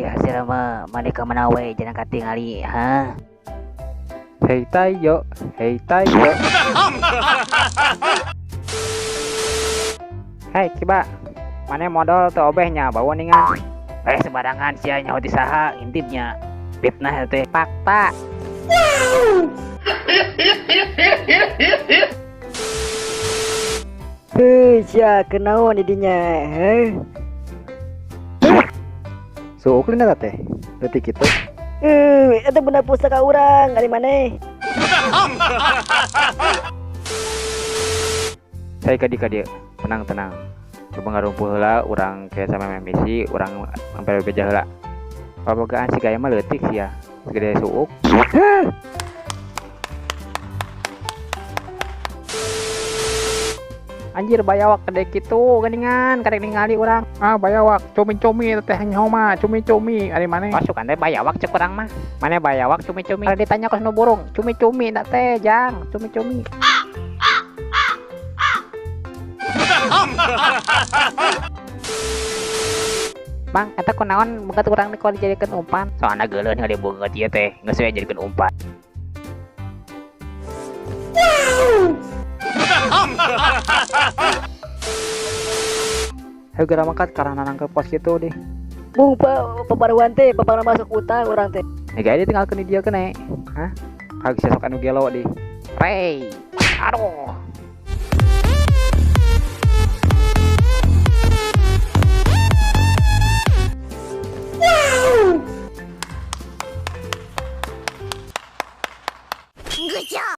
Euy, hasil mah maneh ka mana we jangan katingali, ha? Hei tayo, hei tayo. Hei Kiba, mana modal teu obehnya bawa ningan. Eh sembarangan sia nyaho ti saha intipnya. Fitnah teh. Fakta. Hei, sia kenaon di dinya, heh. Suuk lina teh, leutik kitu. Eta benda pusaka urang ari maneh. Saya ka dieu, tenang tenang. Coba ngarumpuh heula urang kayak sama misi, urang sampai beja heula. Pabogaan si gaya mah leutik sia, segede suuk. Anjir bayawak gede kitu geuningan karek ningali urang. Ah bayawak cumi-cumi teh nyaho mah cumi-cumi ari maneh. Pasukan teh bayawak cek urang mah. Maneh bayawak cumi-cumi. Kalau ditanya kos nu burung, cumi-cumi da teh jang, cumi-cumi. Bang, eta kunaon beungeut urang teh dijadikeun umpan? Soalna geuleuh ningali beungeut ieu teh, geus we jadikeun umpan. Hayu geura mangkat karena nangkep pos kitu deh. Bung paparuan teh, paparuan masuk utang urang teh. Nih gaya ditinggalkeun di dieu kene. Hah? Kag sia sok anu gelo deh. Rey. Aduh. Good job.